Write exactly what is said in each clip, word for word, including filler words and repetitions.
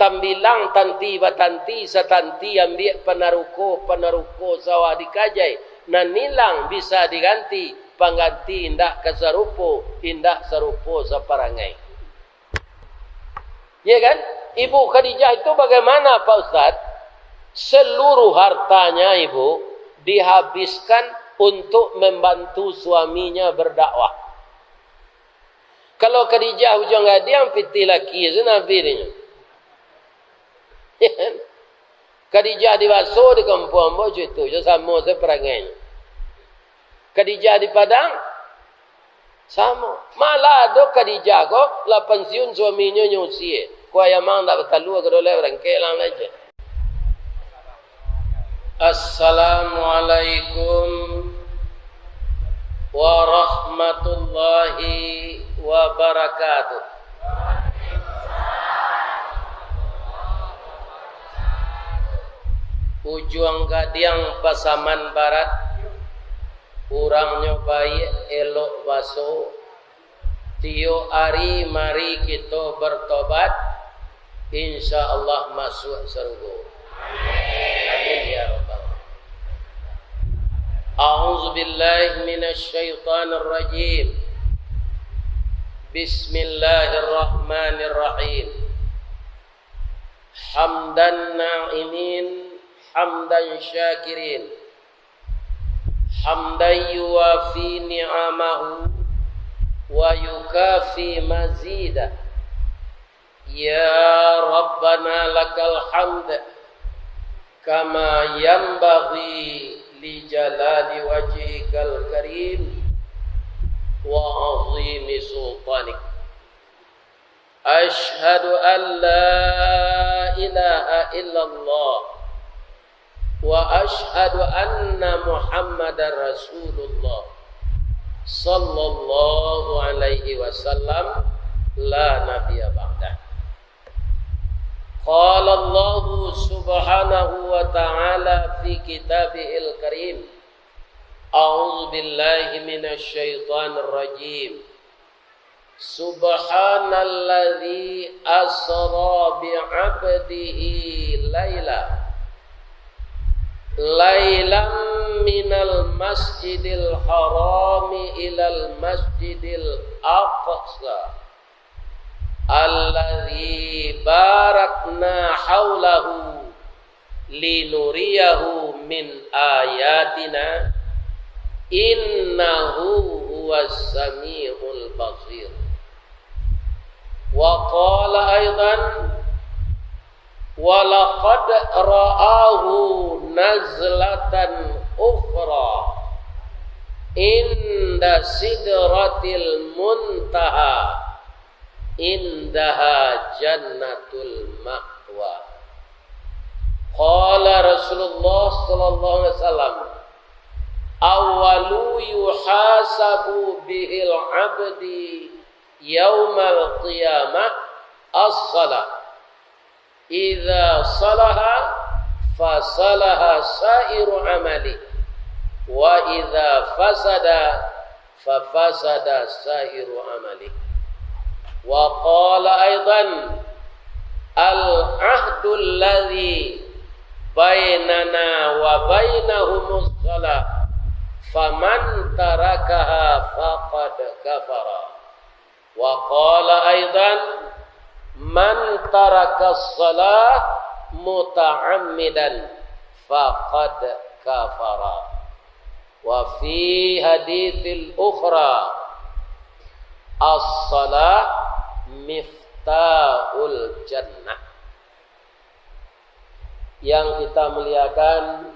Tambilang tanti batanti, satanti ambiak panaruko, panaruko sawah dikajai, nan ilang bisa diganti, pangganti indak ka sarupo, indak sarupo saparangai. Ya kan? Ibu Khadijah itu bagaimana, Pak Ustaz? Seluruh hartanya ibu dihabiskan untuk membantu suaminya berdakwah. Kalau Khadijah Ujuang Gadiang, pitih laki se Nabi dinyo. Ya kan? Khadijah di Baso, di kampuang ambo, cuito jo, samo se parangainyo. Khadijah di Padang, samo. Malah ado Khadijah ko, lah pansiun suaminyo nyo usie. Kuai amang ndak batalua, ka dolai barangkek lang lai je. Assalamualaikum warahmatullahi wabarakatuh. Ujuang Gadiang Pasaman Barat, urangnyo baiak, elok baso, tiok ari mari kito bertobat, insya Allah masuak sarugo. Amin ya rabbal alamin. A'udzubillahi minasyaitonirrajim. Bismillahirrahmanirrahim. Hamdan na'imin, hamdan syakirin, hamdan yuwafi ni'amahu wa yukafi mazidah. Ya Rabbana lakal hamd, kama yanbaghi li jalali wajhikal karim wa azimi sultanik. Asyhadu an la ilaha illallah wa asyhadu anna Muhammadar Rasulullah sallallahu alaihi wasallam, la nabiyya ba'dah. Qala Allahu subhanahu wa ta'ala fi kitabihil karim, a'udzu billahi minasy syaithanir rajim. Subhanalladzi asra bi'abdihi laila, lailam minal masjidil harami ilal masjidil aqsa, alladzi barakna haulahu linuriyahu min ayatina, innahu huwas samiul basir. Wa qala aidan, wa laqad ra'ahu nazlatan ukhra inda sidratil muntaha, indaha jannatul ma'wa. Qala Rasulullah sallallahu alaihi wasallam, awwalu yuhasabu bihil abdi yaumal qiyamah as-salah. Idza salaha, fasalaha sairu amali, wa idza fasada, fafasada sairu amali. Wa qala aidan, al-ahdul ladzi bainana wa bainahumus shalah, faman tarakaha faqad kafara. Wa qala aidan, man tarakas shalah muta'ammidan faqad kafara. Wa fi haditsil ukhra, as-shalah miftahul jannah. Yang kita muliakan,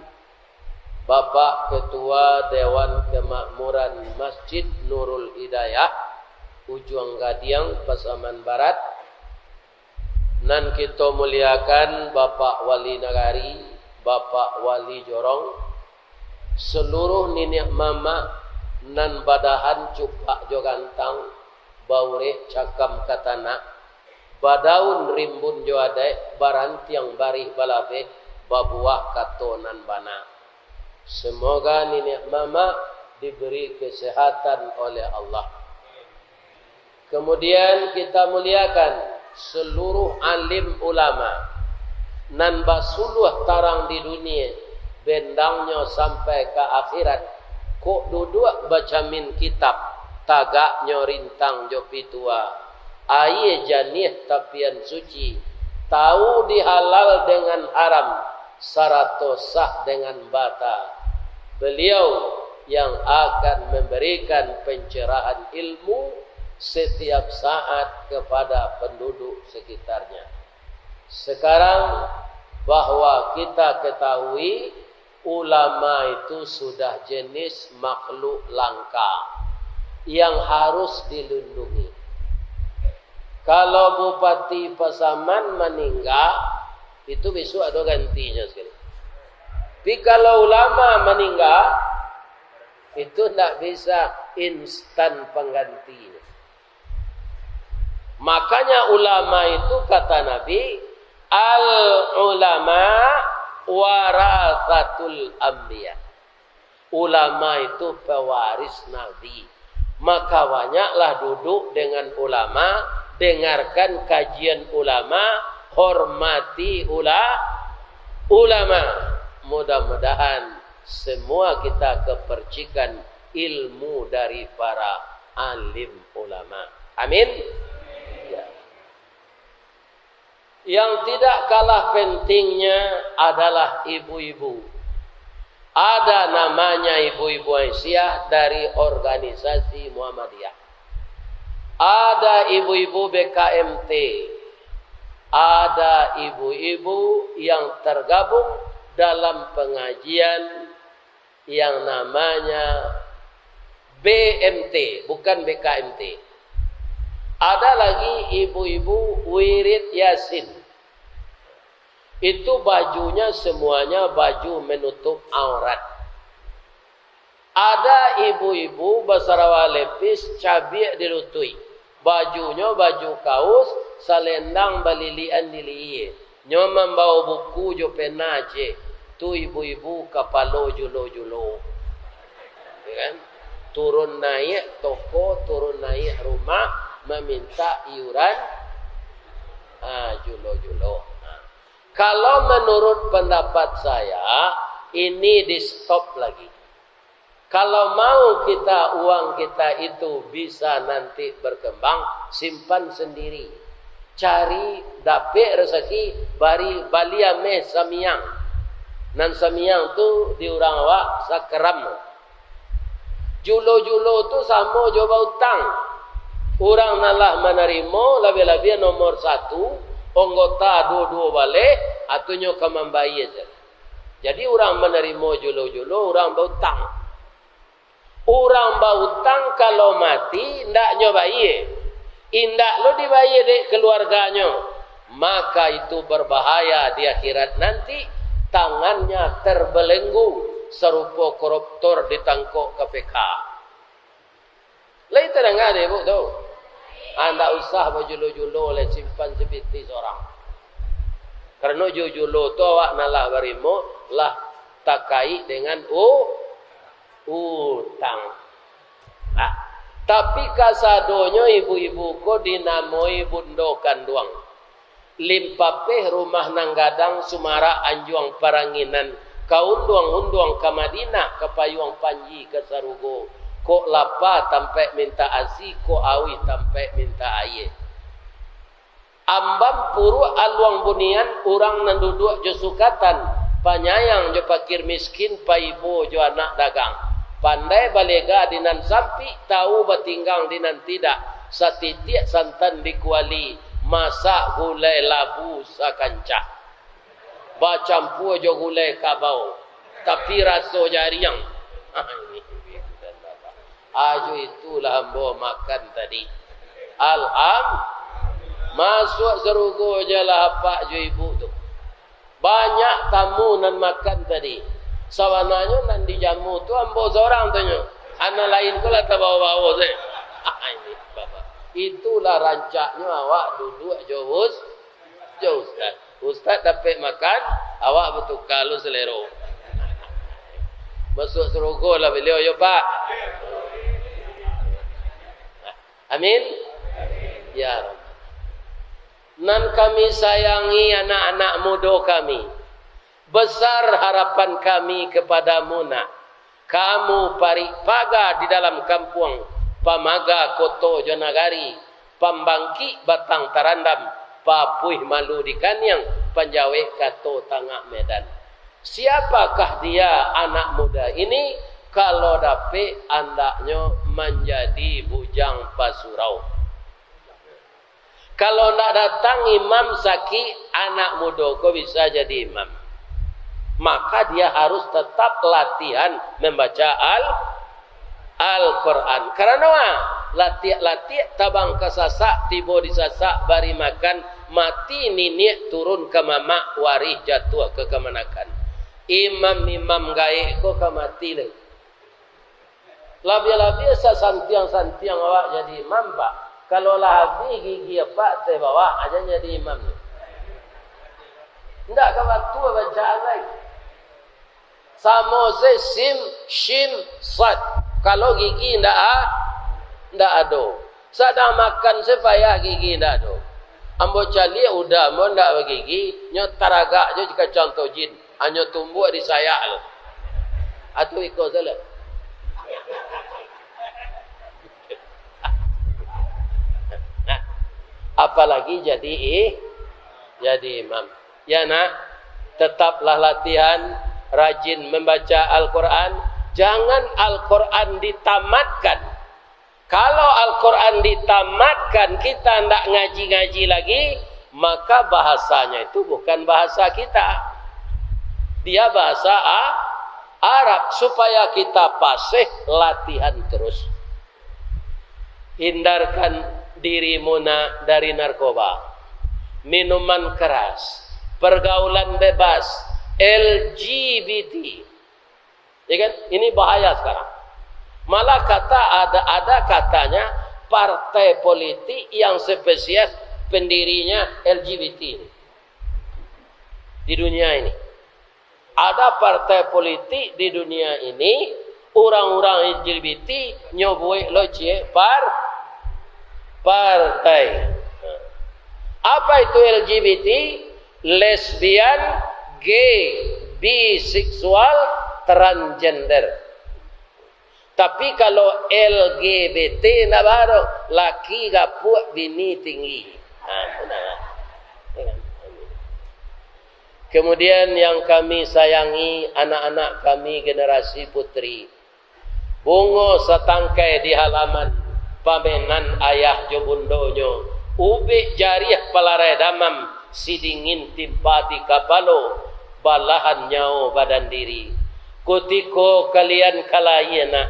Bapak Ketua Dewan Kemakmuran Masjid Nurul Hidayah, Ujuang Gadiang, Pasaman Barat, nan kito muliakan Bapak Wali Nagari, Bapak Wali Jorong, seluruh niniak mamak nan badahan cupak jo gantang, baurek cakam ka tanak, badaun rimbun jo adaik, barantiang barih balabeh, babuah kato nan bana. Semoga niniak mamak diberi kesehatan oleh Allah. Kemudian kita muliakan Saluruh alim ulama nan basuluah tarang di dunia, bendangnyo sampai ka akhirat, kok duduak bacamin kitab, tagaknyo rintang jo pitua, aia janiah tapian suci, tau di halal dengan haram, sarato sah dengan bata. Beliau yang akan memberikan pencerahan ilmu setiap saat kepada penduduk sekitarnya. Sekarang, bahwa kita ketahui, ulama itu sudah jenis makhluk langka yang harus dilindungi. Kalau Bupati Pasaman maningga, itu besok ado gantinyo sekali. Tapi kalau ulama maningga, itu ndak bisa instan panggantinyo. Makanya ulama itu, kata Nabi, "Al ulama warasatul anbiya." Ulama itu pewaris Nabi. Maka banyaklah duduk dengan ulama, dengarkan kajian ulama, hormati ula-, ulama. Mudah-mudahan semua kita kepercikan ilmu dari para alim ulama. Amin. Ya. Yang tidak kalah pentingnya adalah ibu-ibu. Ada namanya ibu-ibu Aisyah dari organisasi Muhammadiyah. Ada ibu-ibu B K M T. Ada ibu-ibu yang tergabung dalam pengajian yang namanya B M T, bukan B K M T. Ada lagi ibu-ibu wirid Yasin. Itu bajunya semuanya baju menutup aurat. Ada ibu-ibu basarawa lepis cabiak di lutuik. Bajunyo baju kaus, salendang balilian di lihia. Nyo mambawo buku jo pena ciek. Tu ibu-ibu kapalo julo-julo. Ya kan? Turun naiak toko, turun naiak rumah, mamintak iuran, ah, julo-julo. Nah, kalau menurut pendapat saya, ini di-stop lagi. Kalau mau kita, uang kita itu bisa nanti berkembang, simpan sendiri. Cari, dapek rezeki, bari, bali ameh samiyang. Nan samiyang tu di urang awak sakeram. Julo-julo tu samo jo bautang. Urang nan lah manarimo, labiah-labiah nomor satu, anggota duo-duo baleh, atunyo ka mambayia se. Jadi, urang manarimo julo-julo, urang bautang. Urang bautang kalau mati, indak nyo bayia. Indak lo dibayia dek keluarganyo, maka itu berbahaya di akhirat nanti, tangannya terbelenggu sarupo koruptor ditangkok K P K. Lai tadanga dek ibu tu? Ah, ndak usah bajulo-julo lai, simpan sapiti sorang. Karano julo-julo tu awak nan lah barimo, lah takaik dengan u-, utang. Nah, tapi kasadonyo ibu-ibu ko dinamoi bundo kanduang. Limpapeh rumah nan gadang, sumarak anjuang paranginan, ka unduang-unduang ka Madinah, ka payuang panji ka sarugo, kok lapa tampaik mintak asi, kok auih tampaik mintak aia. Amban puruak aluang bunian, urang nan duduak jo sukatan, panyayang jo pakir miskin, paibo jo anak dagang. Pandai balega di nan sampik, tau batinggang di nan tidak, satitiak santan di kuali, masak gulai labu sakancah. Bacampua jo gulai kabau, tapi raso jariang. Ah, itulah ambo makan tadi. Alham-, masuak sarugo je lah apak jo ibu tu. Banyak tamu nan makan tadi. Sabananyo nan dijamu tu ambo sorang tu nyo. Anak lain ko lah tabawo-bawo se. Ah, ini, Bapak. Itulah rancaknyo awak duduak jo us-, jo ustaz. Ustaz dapek makan, awak batuka lo salero. Masuak sarugo lah baliau yo, Pak. Amin. Ya Rabb. Nan kami sayangi anak-anak mudo kami, besar harapan kami kepadamu, nak. Kamu parik paga di dalam kampuang, pamaga koto jo nagari, pambangkik batang tarandam, papuih malu di kaniang, panjawek kato tangah medan. Siapakah dia anak muda ini, kalau dapek andaknyo manjadi bujang pasurau? Kalau ndak datang imam sakik, anak mudo ko bisa jadi imam. Maka dia harus tetap latihan membaca Al-, Al-Quran. Karano ah, latiak-latiak tabang ka sasak, tibo di sasak, bari makan, mati niniak, turun ka mamak, warih jatuah ka kamanakan. Imam-imam gaek ko ka mati lai. Labiah-labiah sasantiang-santiang awak jadi imam, Pak. Kalau lah habih gigi apak teh bawah, aja jadi imam tu. Ndak ka batua bacaan lai. Samo se sim, shin, sad. Kalau gigi ndak a-, ndak ado. Sadang makan se payah gigi ndak ado. Ambo caliak uda ambo ndak bagigi, nyo taragak jo jika contoh jin. Hanyo tumbuak di sayak tu. Atu iko salah. Apalagi jadi i-, jadi imam. Ya nak, tetaplah latihan, rajin membaca Al-Quran. Jangan Al-Quran ditamatkan. Kalau Al-Quran ditamatkan, kita ndak ngaji-ngaji lagi, maka bahasanya itu bukan bahasa kita. Dia bahasa A-, Arab. Supaya kita pasih, latihan terus. Hindarkan dirimu, nak, dari narkoba, minuman keras, pergaulan bebas, L G B T. Ya kan? Ini bahaya sekarang. Malah kata ada, ada katanya partai politik yang spesies pendirinya L G B T ini. Di dunia ini. Ada partai politik di dunia ini, urang-urang L G B T nyo buek lo ciek par-, partai. Apa itu L G B T? Lesbian, gay, biseksual, transgender. Tapi kalau L G B T ndak baa doh, laki gapuak, bini tinggi. Ha, tu nah. Kemudian yang kami sayangi, anak-anak kami generasi putri, bungo satangkai di halaman pamenan ayah jo bundonyo, ubek jariah palarai damam, sidingin timpa di kapalo, balahan nyawo badan diri. Kutiko kalian ka lahia, nak,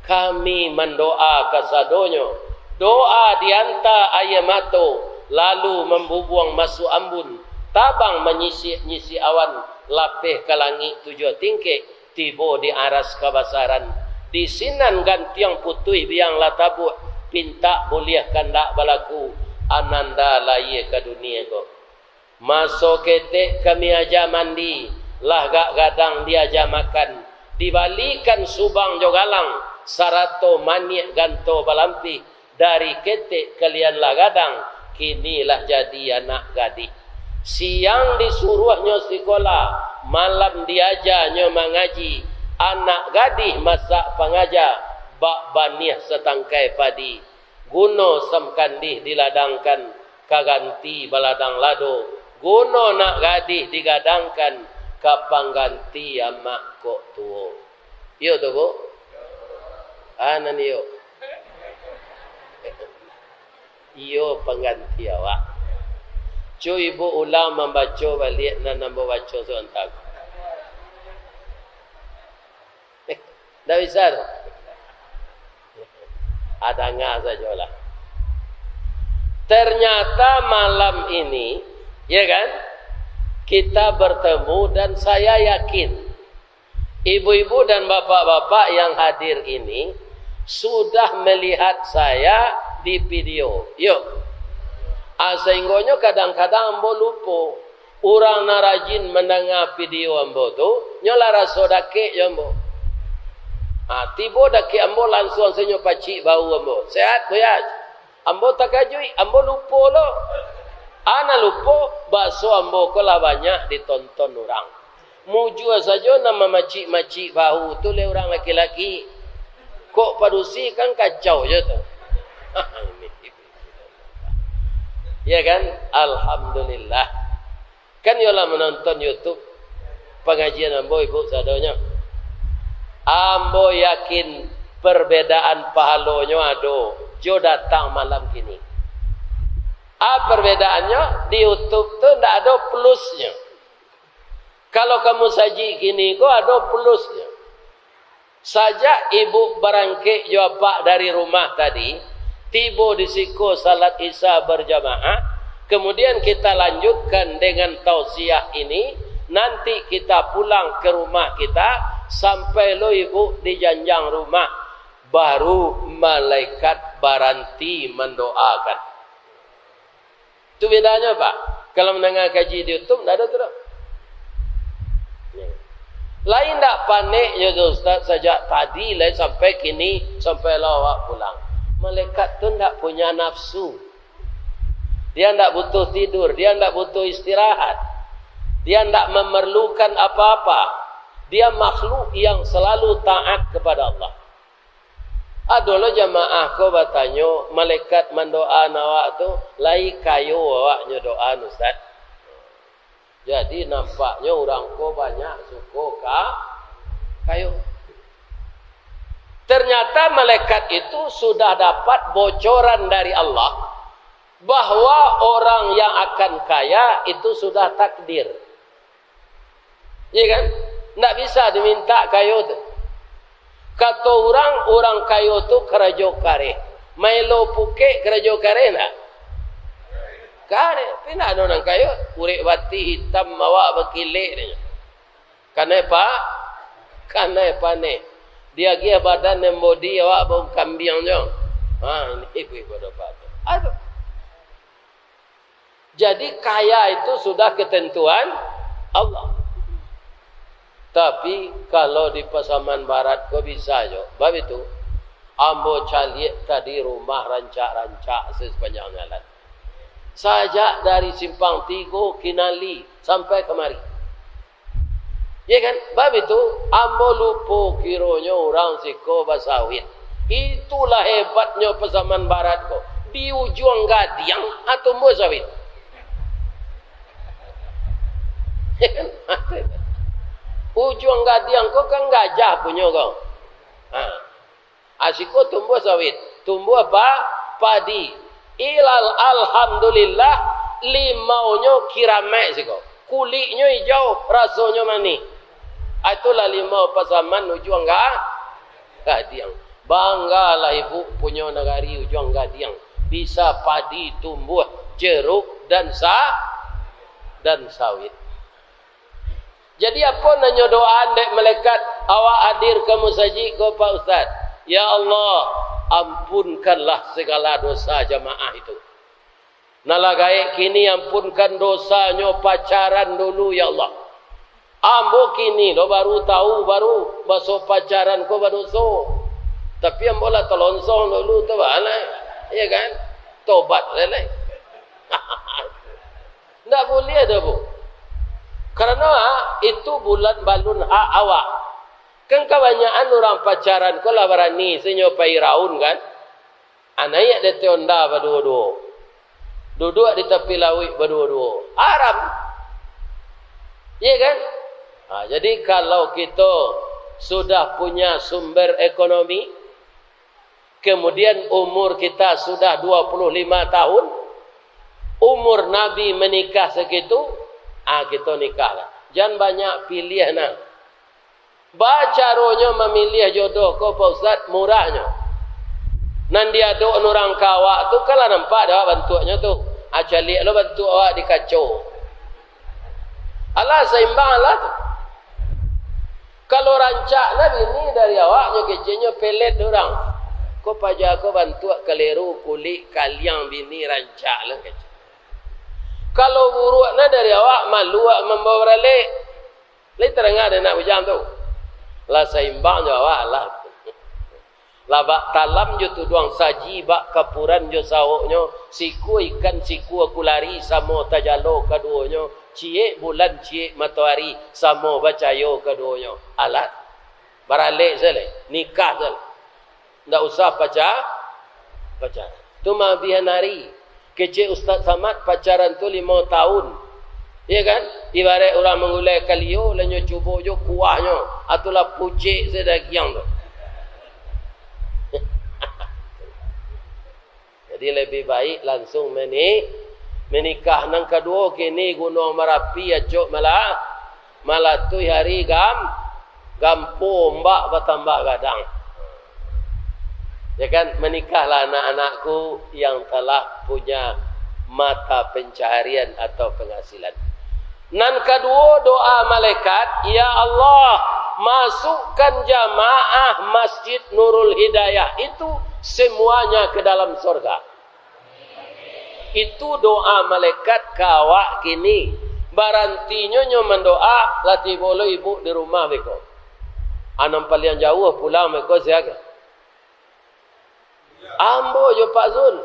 kami mandoa kasadonyo. Doa dianta aia mato, lalu mambubuang masuak ambun, tabang manyisik-nyisik awan, lapeh ka langik tujuah tingkek, tibo di aras kabasaran. Di sinan gantiang putuih biang lah tabuak, pintak buliah kandak balaku, ananda lahia ka dunia ko. Maso ketek kami aja mandi, lah gak gadang diaja makan, dibalikan subang jo galang, sarato maniak ganto balampih, dari ketek kalian lah gadang, kini lah jadi anak gadih. Siang disuruahnyo sikola, malam diajanyo mangaji, anak gadih masak pangaja, bak baniah satangkai padi. Guno samkandih diladangkan, ka ganti baladang lado. Guno nak gadih digadangkan, ka pangganti amak kok tuo. Iyo tu, Bu? Ah, nan iyo. Iyo pangganti awak. Cu, ibu ulang mambaco baliak nan ambo baco sabanta. Eh, ndak bisa tu. Ah, danga sajolah. Ternyata malam ini, ya kan, kita bertemu dan saya yakin ibu-ibu dan bapak-bapak yang hadir ini sudah melihat saya di video. Yuk. Ah, sahinggonyo kadang-kadang ambo lupo. Urang nan rajin mandanga video ambo tu, nyo lah raso dakek jo ambo. Ha, tibo dakek ambo, lansuang se nyo pacik bahu ambo. "Sehat, Buya?" Ambo takajuik, ambo lupo lo. Ana lupo, baso ambo ko lah banyak ditonton urang. Mujua sajo nan mamacik-macik bahu tu leh urang laki-laki. Kok padusi kan kacau jo tu. Ya kan? Alhamdulillah. Kan yo lah manonton YouTube pangajian ambo, ibu sadonyo. Ambo yakin perbedaan pahalonyo ado jo datang malam kini. A, perbedaannyo, di YouTube tu ndak ado plusnyo. Kalau ka musajik kini ko ado plusnyo. Sajak ibu barangkek jo apak dari rumah tadi, tibo di siko salat Isya berjamaah, kemudian kita lanjutkan dengan tausiah ini, nanti kita pulang ke rumah kita, sampai lo ibu di janjang rumah, baru malaikat baranti mandoakan. Tu bedanyo, Pak. Kalau mandanga kaji di YouTube, ndak ado tu doh. Lai ndak panek jo tu, Ustaz, sajak tadi lai sampai kini, sampai lah awak pulang. Malaikat tu ndak punya nafsu. Dia ndak butuh tidur, dia ndak butuh istirahat. Dia ndak memerlukan apa-apa. Dia makhluk yang selalu taat kepada Allah. Ado lo jamaah ko batanyo, malaikat mandoakan awak tu, lai kayo awak nyo doa, Ustaz. Jadi, nampaknyo urang ko banyak suko ka-, kayo. Ternyata malaikat itu sudah dapat bocoran dari Allah, bahwa orang yang akan kaya itu sudah takdir. Iya kan? Ndak bisa diminta kayo tu. Kato urang, urang kayo tu karajo kareh. Maelo pukek karajo kareh ndak? Kareh. Tapi ndak ado nan kayo. Kurek batih itam, awak bakilek, dia. Kanai pa-, kanai paneh. Diagiah badan nan bodi awak bau kambiang jo. Ha, ini ibu-ibu ada apa tu? Aduh. Jadi, kaya itu sudah ketentuan Allah. Tapi, kalau di Pasaman Barat ko bisa jo. Bab itu, ambo caliak tadi rumah rancak-rancak se-, sepanjang jalan. Sajak dari Simpang Tigo Kinali sampai kamari. Ya kan? Bab itu, ambo lupo kironyo urang siko basawit. Itulah hebatnyo Pasaman Barat ko. Di Ujuang Gadiang, ah, tumbuah sawit. Ya kan? Ujuang Gadiang ko kan gajah punyo ko. Ha. Ah, siko tumbuah sawit, tumbuah pa-, padi. Ilal alhamdulillah, limaunyo kiramaik siko. Kuliknyo ijau, rasonyo manih. Ah, itulah limau Pasaman Ujuang Ga-, Gadiang. Banggalah ibu punyo nagari Ujuang Gadiang. Bisa padi tumbuah, jeruk dan sa-, dan sawit. Jadi, apo nan nyo doaan dek malaikat awak hadir ka musajik ko, Pak Ustaz? Ya Allah, ampunkanlah segala dosa jamaah itu. Nah, lah gaek kini, ampunkan dosanyo pacaran dulu, ya Allah. Ambo kini lo baru tahu, baru baso pacaran ko badoso. Tapi ambo lah talonsong dulu tu, bana? Iya kan? Tobat lai. Ndak buliah doh, Bu. Karano, ha, itu bulan balun hak awak. Kan kabanyakan urang pacaran ko lah barani, se nyo pai raun, kan? Ha, naiak di ateh onda baduo-duo. Duduak di tapi lauik baduo-duo. Haram. Iya, kan? Ha, jadi, kalau kito sudah punya sumber ekonomi, kemudian umur kita sudah dua puluh lima tahun, umur Nabi menikah segitu, ah, kito nikahlah. Jan banyak piliah nah. Ba caronyo mamiliah jodoh ko, Pak Ustaz, murahnyo. Nan diadok urang ka awak tu, kan lah nampak dek awak bantuaknyo tu. Ah, caliak lo bantuak awak di kaco. Alah, saimbang lah tu. Kalau rancak lah bini dari awak, nyo keceknyo pelet urang. Ko paja ko bantuak kaliru, kulik kaliang bini rancak lah kecek. Kalau buruak nah dari awak, malu awak mambawa baralek. Lai tarangah dek anak bujang tu. Lah saimbang jo awak lah. Lah bak talam jo tuduang saji, bak kapuran jo sawoknyo, sikua ikan, sikua kulari, samo tajalo kaduonyo, ciek bulan, ciek matoari, samo bacayo kaduonyo. Alah, baralek sajo, nikah sajo. Ndak usah paca-, pacaran. Tu mah abihan ari. Kecek Ustaz Samad pacaran tu limo tahun. Iya kan? Ibarat urang manggulai kalio, lah nyo cubo jo kuahnyo. Atulah pucek se dagiang tu. Jadi, lebih baik langsung meni-, menikah. Nan kaduo, kini Gunuang Marapi acok malah, malatuih ari gam-, gampo, ombak batambah gadang. Ya kan, menikahlah anak-anakku yang telah punya mata pencaharian atau penghasilan. Nan kaduo, doa malaikat, "Ya Allah, masukkan jamaah Masjid Nurul Hidayah itu semuanya ke dalam sorga." Itu doa malaikat ka awak kini. Barantinyo nyo mandoa, lah tibo lo ibu di rumah beko. Anak paliang jauah pulang beko, sia ka? Ambo jo Pak Zul.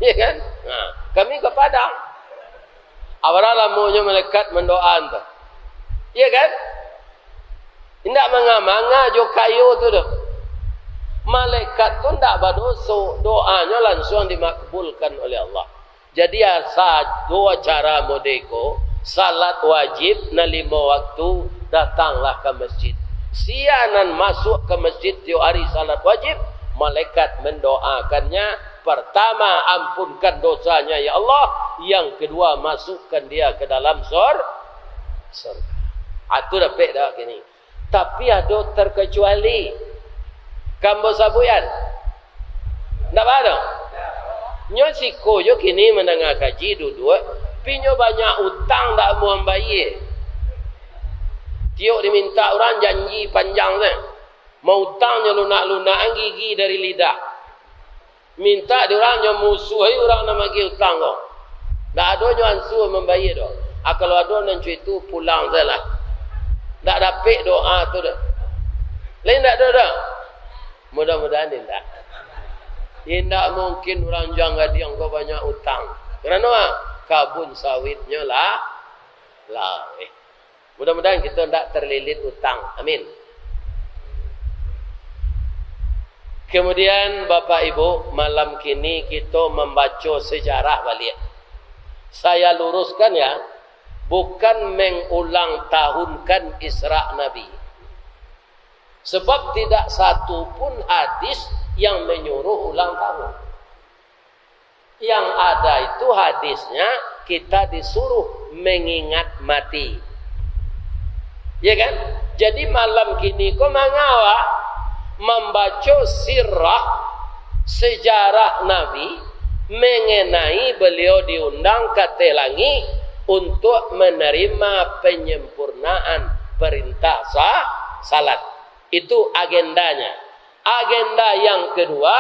Ya kan? Nah, kami ka Padang. Abarah lamonyo malaikat mandoa tu. Ya kan? Indak manga-manga jo kayo tu doh. Malaikat tu ndak badoso, doanyo lansuang dimakbulkan oleh Allah. Jadi, asa duo acara mode ko, salat wajib nan limo waktu, datanglah ka masjid. Sia nan masuak ka masjid tiok ari salat wajib, malaikat mandoakannya, pertama, ampunkan dosanya, ya Allah, yang kedua, masukkan dia ke dalam sor-, sorga. Atu dapek dak kini? Tapi ado terkecuali. Ka ambo sabuikan. Ndak ba doh? Nyo siko jo kini mandanga kaji duduak, pi nyo banyak utang ndak amuah mambayie. Tiok dimintak urang janji panjang se. Mautang nyo lunak-lunakan gigi dari lidah. Mintak di urang nyo musuahi urang nan magiah utang ko. Ndak ado nyo ansua mambayie doh. Ah, kalau ado nan co itu, pulang sajolah. Ndak dapek doa tu doh. Lain ndak ado doh? Mudah-mudahan indak. Indak mungkin urang Jang Gadiang ko banyak utang. Karano ah, kabun sawitnyo lah laweh. Mudah-mudahan kito ndak terlilit utang. Amin. Kemudian, Bapak Ibu, malam kini kito mambaco sejarah baliak. Saya luruskan ya, bukan mengulang tahunkan Isra Nabi. Sebab tidak satu pun hadis yang menyuruh ulang tahun. Yang ada itu hadisnya, kita disuruh mengingat mati. Ya kan? Jadi, malam kini ko manga awak mambaco sirah, sejarah Nabi, mengenai beliau diundang ka ateh langik untuk menerima penyempurnaan perintah sa-, salat. Itu agendanya. Agenda yang kedua,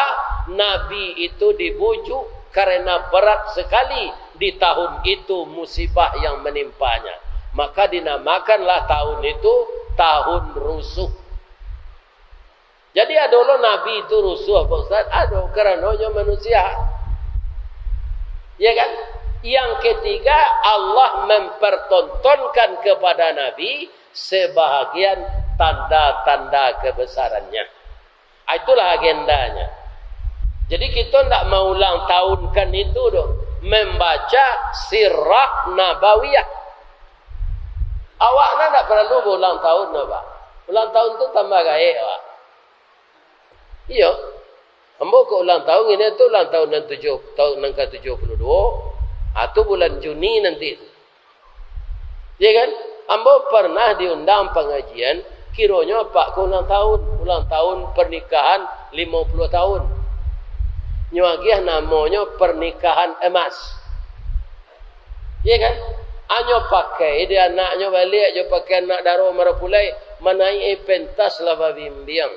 Nabi itu dibujuk karena berat sekali di tahun itu musibah yang menimpanya. Maka dinamakanlah tahun itu tahun rusuh. Jadi, ado lo Nabi itu rusuh, Pak Ustaz? Ado, karano nyo manusia. Ya kan? Yang ketiga, Allah mempertontonkan kepada Nabi sebahagian tanda-tanda kebesarannya. Ah, itulah agendanya. Jadi, kito ndak maulang tahunkan itu doh, membaca Sirah Nabawiyah. Awak nan ndak paralu baulang tahun doh, Pak. Ulang tahun tu tambah gaek awak. Iyo. Ambo ka ulang tahun, ini tu ulang tahun nan tujuh, tahun nan ka tujuh puluh duo. Ah, tu bulan Juni nanti tu. Ya kan? Ambo pernah diundang pangajian, kironyo apak ko ulang tahun, ulang tahun pernikahan limo puluah tahun. Nyo agiah namonyo pernikahan emas. Ya kan? Anyo pakai di anaknyo baliak, jo pakai anak daro marapulai, manaik-i pentas lah babimbiang.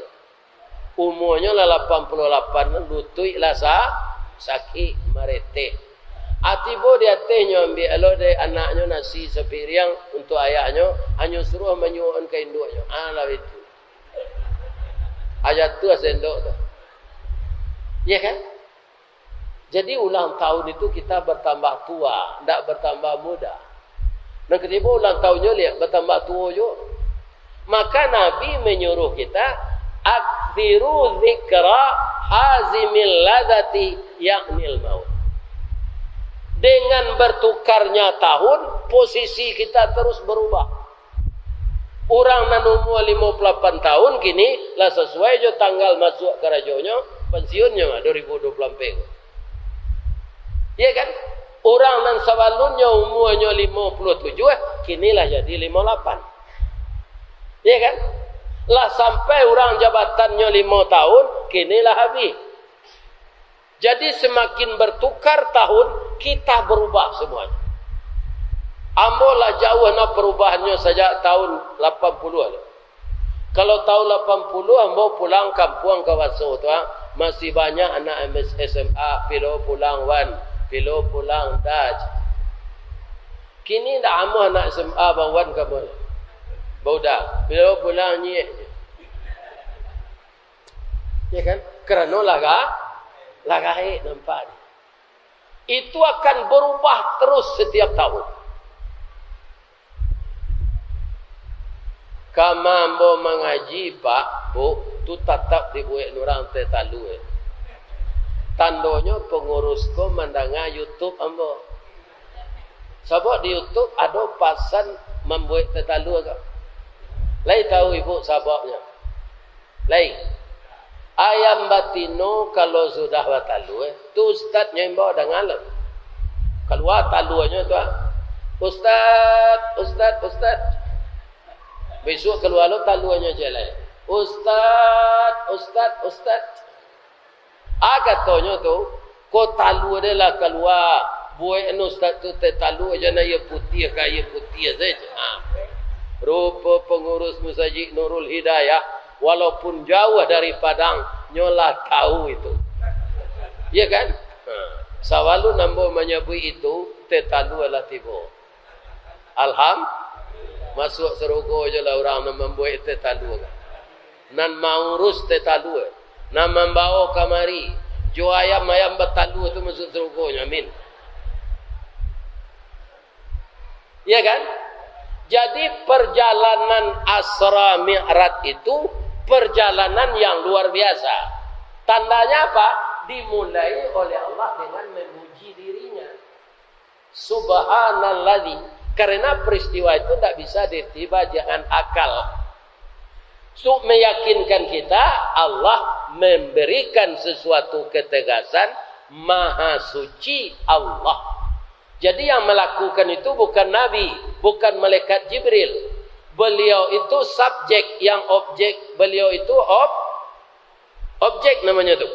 Umuanyo lah lapan puluah lapan, lutuik lah sa-, sakik, maretek. Ah, tibo di atehnyo, ambiak lo dek anaknyo nasi sapiriang untuak ayahnyo, anyo suruah manyuokan ka induaknyo. Alah itu. Aja tu sendok tu. Ya kan? Jadi ulang tahun itu kita bertambah tua, ndak bertambah muda. Nan katibo ulang tahunnyo liak, bertambah tuo juo. Maka Nabi menyuruh kita, "Aktsiru dzikra hazimil ladzati, yaknil maut." Dengan bertukarnya tahun, posisi kita terus berubah. Urang nan umua limo puluah lapan tahun kini lah sasuai jo tanggal masuak karajonyo, pensiunnyo dua ribu dua puluh ampek. Iya kan? Urang nan sabalunnyo umuanyo limo puluah tujuah, kini lah jadi limo lapan. Iya kan? Lah sampai urang jabatannyo limo tahun, kini lah habih. Jadi, semakin bertukar tahun, kita berubah semuanya. Ambo lah jauah nah perubahannyo sajak tahun lapan puluah tu. Kalau tahun lapan puluah, ambo pulang kampuang ka Waso tu, ah, masih banyak anak M S, S M A, pilo pulang wan, pilo pulang daj. Kini ndak amuah anak S M A bawan ka ambo. Bauda, pilo pulang nyiek. Ya kan? Karano lah ga-, lah gaek nampak. Itu akan berubah terus setiap tahun. Kama ambo mangaji, Pak, Bu, tu tatap dibuek urang teh talua. Tandonyo pangurus ko mandanga YouTube ambo. Sabab di YouTube ado pasan mambuek teh talua ko. Lai tahu Ibu sababnyo? Lai. Ayam batino kalau sudah batalua, tu ustadnyo imbau danga lo. Kalua taluanyo tu, ah. "Ustad, ustad, ustad." Bisuak kalua lo taluanyo ciek lai. "Ustad, ustad, ustad." Ah, katonyo tu, "Ko talua deh lah kalua, buek anu ustad tu teh talua, jan aia putiah ka aia putiah sajo." Ah. Rupo pangurus Masajik Nurul Hidayah, walaupun jauah dari Padang, nyo lah tahu itu. Iya kan? Ha. Sabalun ambo manyabuik itu, teh talua lah tibo. Alham-, masuak sarugo jo lah urang nan mambuek teh talua, nan maurus teh talua, nan mambawo kamari, jo ayam-ayam batalua tu masuak sarugonyo. Amin. Iya kan? Jadi, perjalanan Isra Mi'raj itu perjalanan yang luar biasa. Tandanya apa? Dimulai oleh Allah dengan memuji dirinya. Subhanalladzi. Karena peristiwa itu ndak bisa ditiba dengan akal. Untuk meyakinkan kita, Allah memberikan sesuatu ketegasan, Maha Suci Allah. Jadi, yang melakukan itu bukan Nabi, bukan malaikat Jibril. Beliau itu subjek, yang objek beliau itu ob-, objek namanya tu.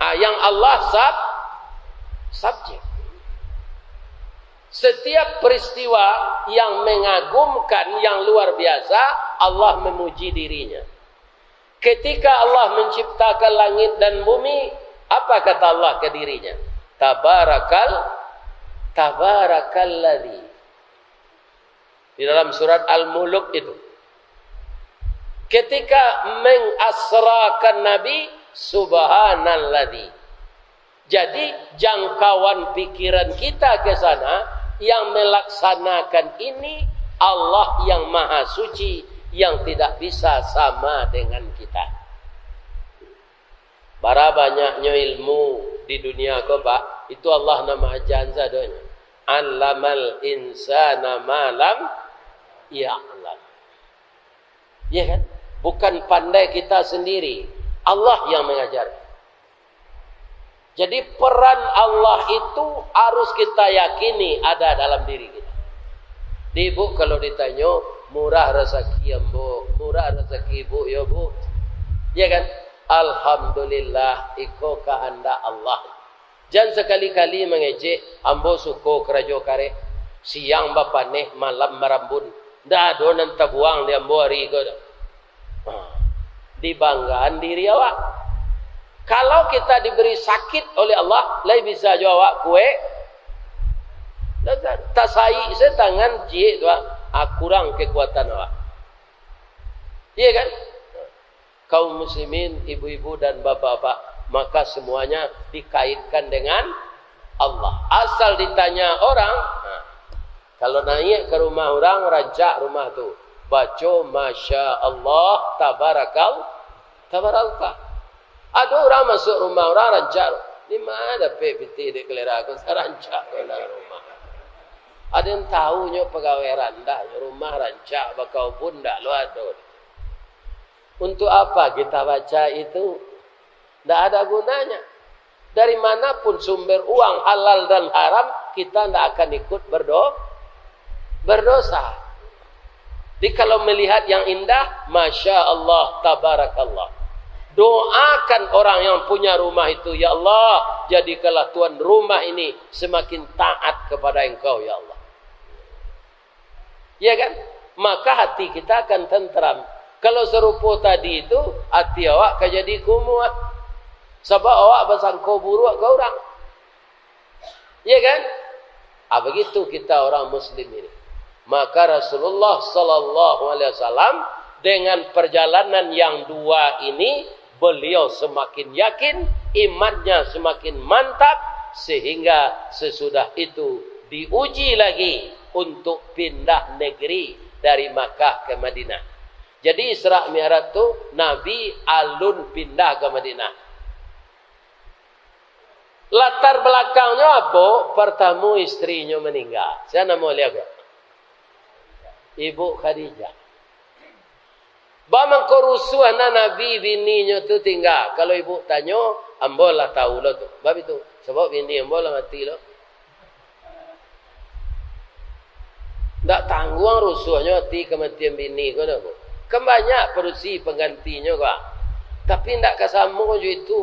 Ah, yang Allah sub-, subjek. Setiap peristiwa yang mengagumkan, yang luar biasa, Allah memuji dirinya. Ketika Allah menciptakan langit dan bumi, apa kata Allah ke dirinya? Tabarakal, tabarakalladzi. Di dalam surat Al-Muluk itu. Ketika mengasrakan Nabi, subhanalladzi. Jadi, jangkauan pikiran kita ke sana, yang melaksanakan ini Allah yang Maha Suci, yang tidak bisa sama dengan kita. Bara banyaknyo ilmu di dunia ko, Pak, itu Allah nan maaja sadonyo. Allamal insana ma lam ya'lam. Ya kan? Bukan pandai kita sendiri, Allah yang mengajar. Jadi, peran Allah itu harus kita yakini ada dalam diri kita. Di ibu kalau ditanyo, "Murah rasaki ambo, murah rasaki ibu, yo, Bu?" Ya kan? Alhamdulillah, iko kahandak Allah. Jan sakali-kali mangecek, "Ambo suko karajo kareh, siang bapaneh, malam marambun. Ndak ado nan tabuang di ambo ari ko." Ha. Dibanggaan diri awak. Kalau kita diberi sakit oleh Allah, lai bisa jo awak kuek. Tasaik se tangan ciek tu, ah, kurang kekuatan awak. Iya kan? Kaum muslimin, ibu-ibu dan bapak-bapak, maka semuanya dikaitkan dengan Allah. Asal ditanya orang, nah, kalau naik ka rumah urang, rancak rumah tu, baco Masya Allah, Tabarakal, Tabarallah. Ado urang masuak rumah urang, rancak, di ma dapek pitih dek kalera ko, sarancak ko dalam rumah. Ado nan tahu nyo pagawai randah, rumah rancak, bakaubun ndak lo ado. Untuk apa kita baca itu? Ndak ada gunanya. Dari mana pun sumber uang halal dan haram, kita ndak akan ikut berdo-, berdosa. Jadi kalau melihat yang indah, Masya Allah, Tabarakallah. Doakan orang yang punya rumah itu, "Ya Allah, jadikanlah tuan rumah ini semakin taat kepada Engkau, ya Allah." Ya kan? Maka hati kita akan tenteram. Kalau sarupo tadi itu, hati awak ka jadi kumuah. Sabab awak basangko buruak ka urang. Ya kan? Ah, begitu kita orang muslim ini. Maka Rasulullah sallallahu alaihi wasallam dengan perjalanan yang dua ini, beliau semakin yakin, imannya semakin mantap, sehingga sesudah itu diuji lagi untuk pindah negeri dari Makkah ke Madinah. Jadi Isra Mi'raj tu Nabi alun pindah ka Madinah. Latar balakangnyo apo? Partamo istrinyo maningga. Sia namo baliau ko? Ibu Khadijah. Baa mangko rusuah na Nabi bininyo tu tingga? Kalau ibu tanyo, ambo lah tahu lo tu. Bab itu, sabab bini ambo lah mati lo. Ndak tangguang rusuahnyo ati kamatian bini ko doh, Bu. Kan banyak padusi panggantinyo ko, ah. Tapi ndak ka samo jo itu.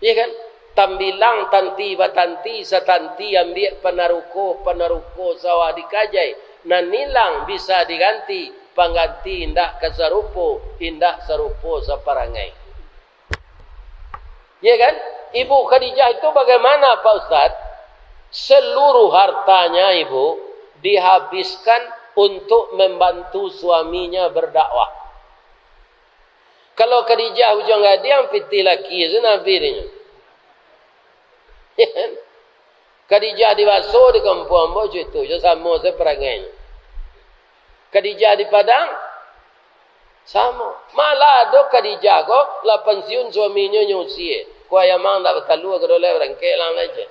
Iya kan? Tambilang tanti batanti, satanti ambiak panaruko, panaruko sawah dikajai. Nan ilang bisa diganti, pangganti indak ka sarupo, indak sarupo saparangai. Ya kan? Ibu Khadijah itu bagaimana, Pak Ustaz? Seluruh hartanya ibu dihabiskan untuk membantu suaminya berdakwah. Kalau Khadijah Ujung Gadiang, pitih laki se nabi dinyo. Ya kan? Khadijah di Baso, di kampuang ambo, cito jo, samo se parangainyo. Khadijah di Padang, samo. Malah ado Khadijah ko, lah pansiun suaminyo nyo usie. Kuah ayam ang ndak batalua, kadolai barangkek lang lai je.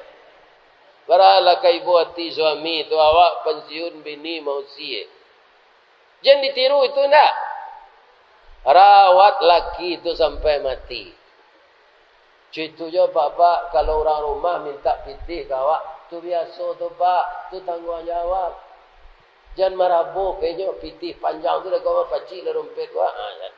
Baralah ka ibo ati suami tu, awak pansiun, bini mausie. Jan ditiru itu ndak. Rawat laki tu sampai mati. Cito jo, Pak, Pak, kalau urang rumah mintak pitih ka awak, tu biaso tu, Pak, tu tangguang jawab. Jan marabo ka inyo, pitih panjang tu dah kau pacik lah dompet ko, ah, jan.